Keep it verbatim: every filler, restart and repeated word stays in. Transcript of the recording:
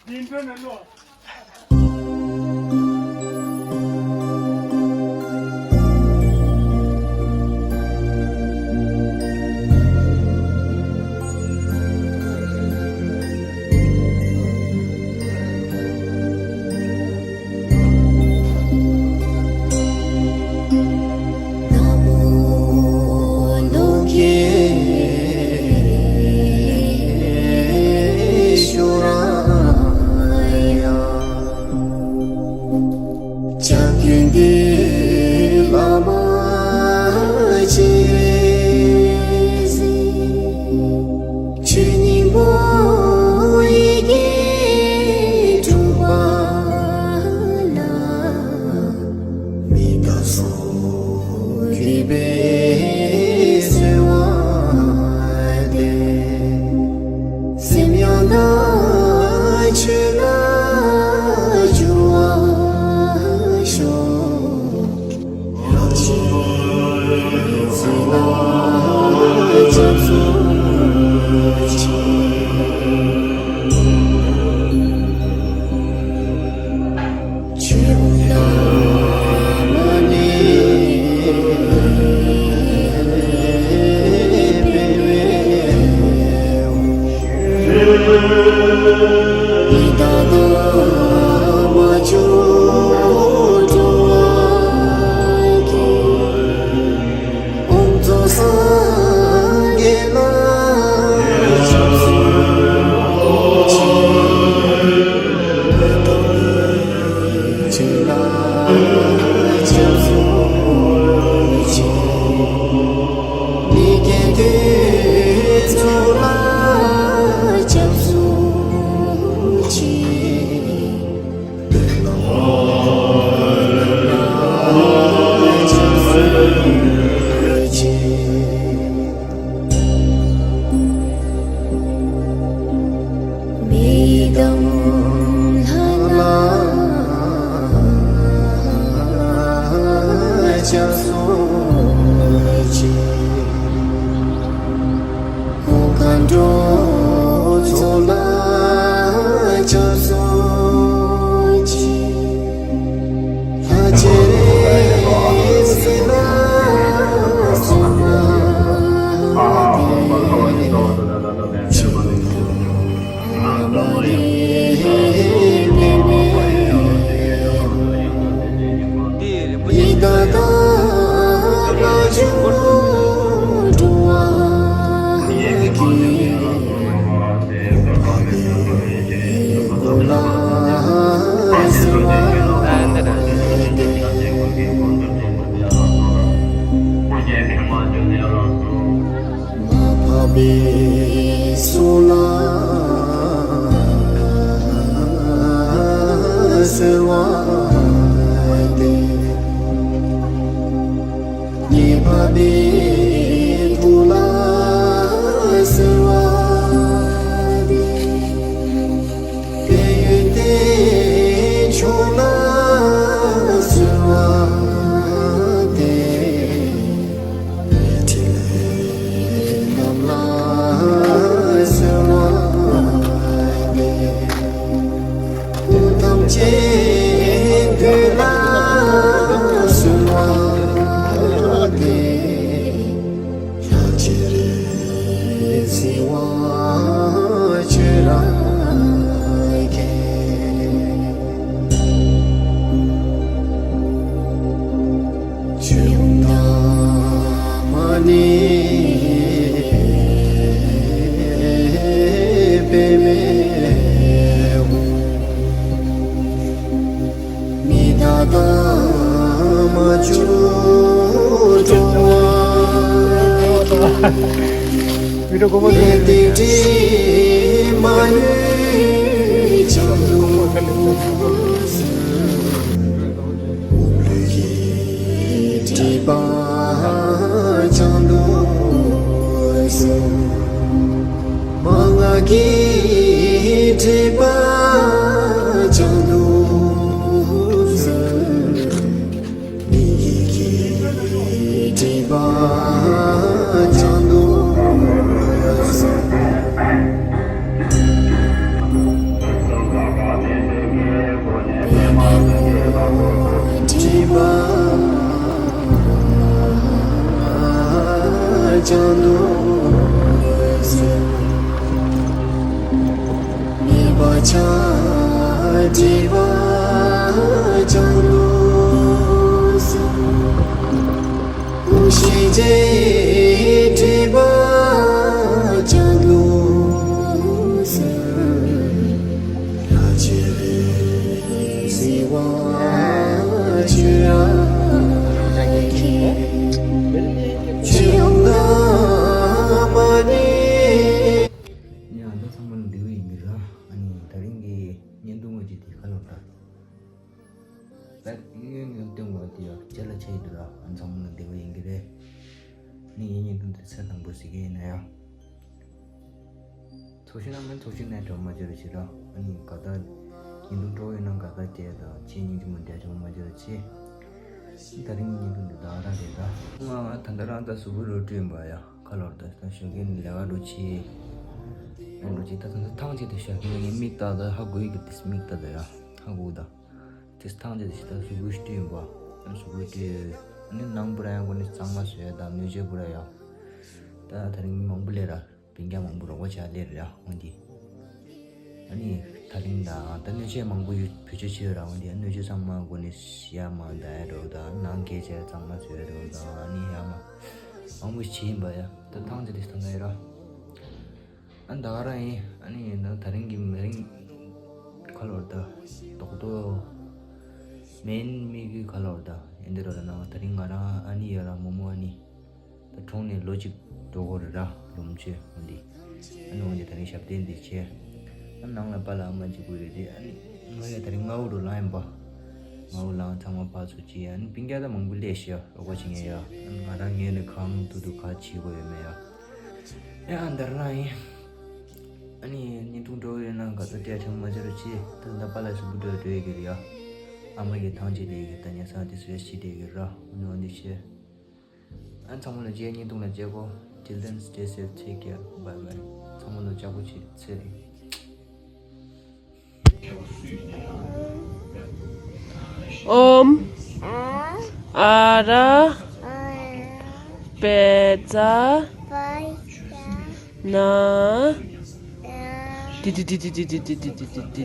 ཡིན་དོན་ནི་ལོ། ཆོས་སྙིང་པོ་ཡི་གེ་དྲུག་པ་ལ། མི་རྟག་སོགས་གུས་པས་གསོལ་བ་འདེབས། སེམས་ཡང་དག་ཆོས་ལ་འགྱུར་བར་ཤོག། ཅང་དུ་ཟེར། ངེས་པ་ཆགས་སྒྲིབ་པ་ཅང་དུ་ཟེར། ཀུན་ཤེས་བྱའི་སྒྲིབ་པ་ཅང་དུ་ཟེར། ལྷ་བཅས་པའི་བརྩེ་བ་ཆེ་ར་ཁྱེད་ཡོང་ན་མ་ནི། ཡང་ད་ཚང་མ་ལ་འདི་བ་ཡིན་གྱི་ར། ཨ་ནི་ད་རིང་གི་བརྙན་ཐུང་བ་ཅིག་དེ་ཁ་ལོ་ད། ད་ངའི་ངའི་སྟོན་པ་དེ་ཡང་ཅ་ལག་ཆེ་ཡིན་འདུག་ར། ཨ་ཚང་མ་ལ་འདི་བ་ཡིན་གྱི་རེད། ནི་ངའི་བརྙན་ཐུང་དེ་ཚེ་དང་པོ་ཟིག་གི་ཡིན་ན་ཡང་། ཚོགས་ཞིང་ནང་མིན་ཚོགས་ཞིང་ནས་གྲོལ་མ་བྱོས་ར་ཞེས་ར། ཨ་ནི་ག་ད་ཉིན་དུ་འགྲོ་ཡོད་ན་ག་ད་དེ་ད་ཆེས་སྙིང་རྗེ་མོ་འདྲ་གྲོལ་མ་བྱོས་ར་ཆེ། ད་རིང་ཉིན་དུ་འདི་ད་ར་རེད་ད། ང་ད་ད་རང་ད་གཟུགས་པོ་རོ་བཀྲུས་ཡིན་པ་ཡ། ཁ་ལོར་ད་ད་ཞོགས་ཀས་ལས་ཀ་འགྲོ་ཆེ། ཨ་འགྲོ་ཆེ་ད་ད་ད་ཐང་ཆེ་ད་ཞོགས་ཀས་ངའི་མིག་ལྟ་ད་ཧ་གོ་ཡི་གི་དེ་མིག་ལྟ་ད་ཡ། ཧ་གོ་ད། དེ་ཐང་ཆེ་ད་ཞིག་ད་གཟུགས་པོ་བཀྲུས་ཡིན་པ། ཨ་གཟུགས་པོ་བཀྲུས། ཨ་ནི་ནང་པུ་ར་ཡང་གོ་ནི་གཙང་མ་བཟོས་ད་སྣོད་ཆས་པུ་ར་ཡ། ད་ད་རིང་མི་མང་པོ་སླེབས་ར། སྤུན་ཀྱག་མང་པོ་རོགས་པ་བྱ་སླེབས་རེད་ཡ་འོན་ཏེ། ཨ་ནི་ད་རིང་ད་ད་སྣོད་ཆས་མང་པོ་ཡོད་བེད་སྤྱོད་བྱེད་ཡོད་ར་འོན་ཏེ་སྣོད་ཆས་ཚང་མ་གོ་ནི་ཡ་མ་ད་ཡ་འགྲོ་ད་ནང་སྐད་ཆ་གཙང་མ་བཟོས་འགྲོ་ད་ཨ་ནི་ཡ་མ་མང་པོ་བྱེད་ཡིན་པ་ཡ། ད་ཐང་ཆེ་དེ་ཐང་ཆེ་ར། ཨ་ད་ག་རང་ཡིན། ཨ་ནི་ད་ད་རིང་གི་མི་རིང་ཁ་ལོར་ད་རྡོག་རྡོག་མེན་མི་གི་ཁ་ལོར་ད་ཡིན་འདི་རོ་ད་ན་ད་རིང་ང་རང་ཨ་ནི་ཡོད་ར་མོ་མོ་ཨ་ནི། ད་གྲོངས་ནས་ལོ་གཅིག་འགྲོ་གི་རེད་ར་ལོ་མཆོད་འོན་ཏེ། ཨ་ནི་འོན་ཏེ་ད་རིང་ཞབས་བརྟན་འདི་བྱས། ཨ་ནང་ལ་པཱ་ལགས་ཨ་མ་གཅིག་པུ་ཡོད་དེ་ཨ་ནི་ང་ཡ་ད་རིང་སྔ་པོ་འགྲོ་ལངས་ཡིན་པ། སྔ་པོ་ལངས་ཚང་མ་ཕར་ཚུར་བྱས་ཨ་ནི་སྤུན་ཀྱག་ད་མང་པོ་སླེབས་ཤག་རོགས་པ་བྱེད་མཁན་ཡ། ཨ་ནི་ང་རང་ངས་ནི་གང་ཐུབ་ཐུབ་ག་བྱེད་དགོས་ཡོད་མེད་ཡ། ཡ་འདར་ན་ཡིན། ཨ་ནི་བརྙན་ཐུང་འགྲོ་ཡོད་ན་ག་ཚོད་བལྟས་ཐེངས་མ་བྱེད་རོགས་བྱེད་ད་ད་པཱ་ལགས་གཟུགས་པོ་འགྲོ་འགྲོ་ཡི་གི་རེད་ཡ། ཨ་མ་གི་ཐང་ཆེ་དེ་གི་ད་ཉལ་ས་དེ་སུ་ཡ་ཤི་དེ་གི་ར་འོ་ནི་འོ་འདི་བྱེད། ཨ་ཚང་མ་ལ་རྗེས་བརྙན་ཐུང་ལ་མཇལ་གོ། Till then, stay safe, take care, bye bye. ཚང་མ་ལ་ལྕགས་པོ་བྱེད་ཚེ་རིང་། ཨོམ། ཨ་ར། པེ་ཙ། ན། ཏི་ཏི་ཏི།